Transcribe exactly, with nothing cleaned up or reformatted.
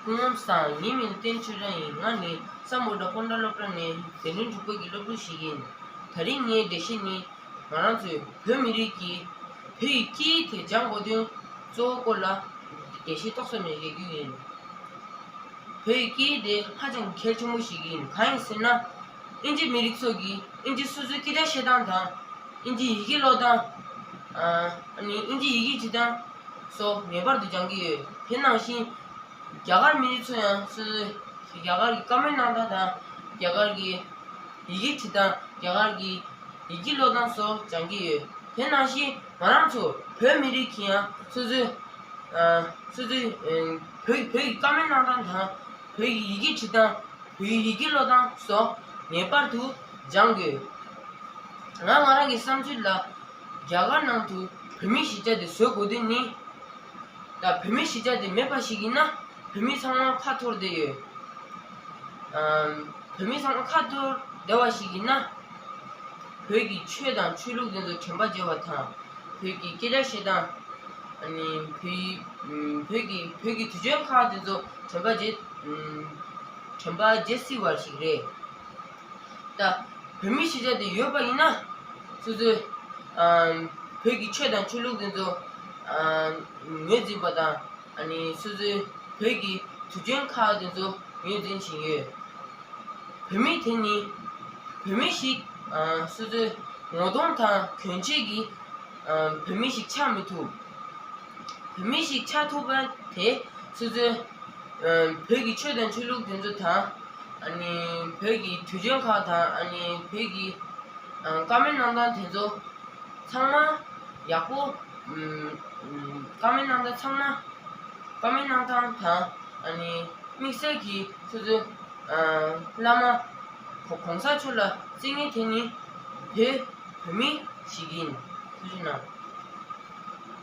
སྐུ་ངོ་བསམ། ངའི་མིང་བསྟན་ཆོས་སྒྲོན་ཡིན། ང་ནི་སམ་བྷོ་ཊ་ཀོན་ཊ་སློབ་གྲྭ་ནས་འཛིན་གྲྭ་དྲུག་པ་གི་སློབ་ཕྲུག་ཞིག་ཡིན། ད་རིང་ངའི་འགྲེལ་བཤད་ནི། ང་རང་ཚོའི་བོད་མི་རིགས་ཀྱི་བོད་ཡིག་སྐད་ཡིག་དེ་སྦྱང་དགོས་དོན་གཙོ་བོ་སྐོར་ལ་འགྲེལ་བཤད་ཏོག་ཙམ་ཞིག་རྒྱག་རྒྱུ་ཡིན། བོད་ཡིག་སྐད་ཡིག་དེ་ཧ་ཅང་གལ་ཆེན་པོ་ཞིག་ཡིན། གང་ཡིན་ཟེར་ན། དབྱིན་ཇི་མི་རིགས་ཚོ་གིས་དབྱིན་ཇི་སོ་སོའི་སྐད་ཆ་བཤད་སྟངས་དང་། དབྱིན་ཇི་ཡི་གེ་ཀློག་སྟངས། ཨ་ནི་དབྱིན་ཇི་ཡི་གེ་བྲིས་སྟངས་སོགས་ངེས་པར་དུ་སྦྱང་གི་ཡོད། དེ་ནང་བཞིན་རྒྱ་གར་མི་རིགས་ཚོ་ཡང་སོ་སོའི་རྒྱ་གར་གྱི་ཀ་མེན་གནང་སྟངས་དང་། རྒྱ་གར་གྱི་ཡི་གེ་བྲིས་སྟངས། རྒྱ་གར་གྱི་ཡི་གེ་ཀློག་སྟངས་སོགས་སྦྱང་གི་ཡོད། དེ་ནང་བཞིན་ང་རང་ཚོ་བོད་མི་རིགས་ཀྱིས་ཡང་སོ་སོའི་ཨ་སོ་སོའི་ཨ་བོད་བོད་ཀྱི་ཀ་མེན་གནང་སྟངས་དང་། བོད་ཀྱི་ཡི་གེ་བྲིས་སྟངས། བོད་ཡི་གེ་ཀློག་སྟངས་སོགས་ངེས་པར་དུ་སྦྱང་དགོས། ང་ང་རང་གི་བསམ་ཚུལ་ལ། རྒྱ་གར་ནང་དུ་བོད་མི་གཞིས་ཆགས་དེ་བཟོ་དགོས་དོན་ནི། ད་བོད་མི་གཞིས་ཆགས་དེ་མེད་པ་ཞིག་ཡིན་ན། བོད་མི་ཚང་མ་ཁ་འཐོར་བསྡད་ཡོད། ཨམ། བོད་མི་ཚང་མ་ཁ་འཐོར་བསྡད་པ་ཞིག་ཡིན་ན། བོད་ཀྱི་ཆོས་དང་ཆོས་ལུགས་དེ་ཚོ་དྲན་པ་བརྗེད་པ་དང་། བོད་ཀྱི་སྐད་ཆ་བཤད་སྟངས། ཨ་ནི་བོད་ཡིག་ཨམ། བོད་ཀྱི་བོད་ཀྱི་དུས་ཆེན་ཁག་དེ་ཚོ་དྲན་པ་བརྗེད། ཨམ། དྲན་པ་བརྗེད་སྲིད་པ་ཞིག་རེད། ད་བོད་མི་གཞིས་ཆགས་དེ་ཡོད་པ་ཡིན་ན། སོ་སོའི་ཨམ། བོད་ཀྱི་ཆོས་དང་ཆོས་ལུགས་དེ་ཚོ་ཨམ། ངོས་འཛིན་པ་དང་། ཨ་ནི་སོ་སོའི་བོད་ཀྱི་དུས་ཆེན་ཁག་དེ་ཚོ་ངོས་འཛིན་བཞིན་ཡོད། བོད་མི་དེ་ནི་བོད་མི་ཞིག་ཨ། སོ་སོའི་ངོ་གདོང་དང་གྱོན་ཆས་ཀྱིས་ཨ། བོད་མི་ཞིག་ཆགས་མི་ཐུབ། བོད་མི་ཞིག་ཆགས་ཐུབ་པ་དེ་སོ་སོའི་ཨ། བོད་ཀྱི་ཆོས་དང་ཆོས་ལུགས་དེ་ཚོ་དང་། ཨ་ནི་བོད་ཀྱི་དུས་ཆེན་ཁག་དང་། ཨ་ནི་བོད་ཀྱི་ཨ། བཀའ་མོལ་གནང་སྟངས་དེ་ཚོ་ཚང་མ་ཡག་པོ། ཨམ། ཨམ། བཀའ་མོལ་གནང་སྟངས་ཚང་མ། བཀའ་མོལ་གནང་སྟངས་དང་། ཨ་ནི་དམིགས་བསལ་གྱིས་སོ་སོའི་ཨ། བླ་མ་གོང་ས་མཆོག་ལ་བརྩི་མཁན་དེ་ནི་བོད་བོད་མི་ཞིག་ཡིན། ཐུགས་རྗེ་གནང་།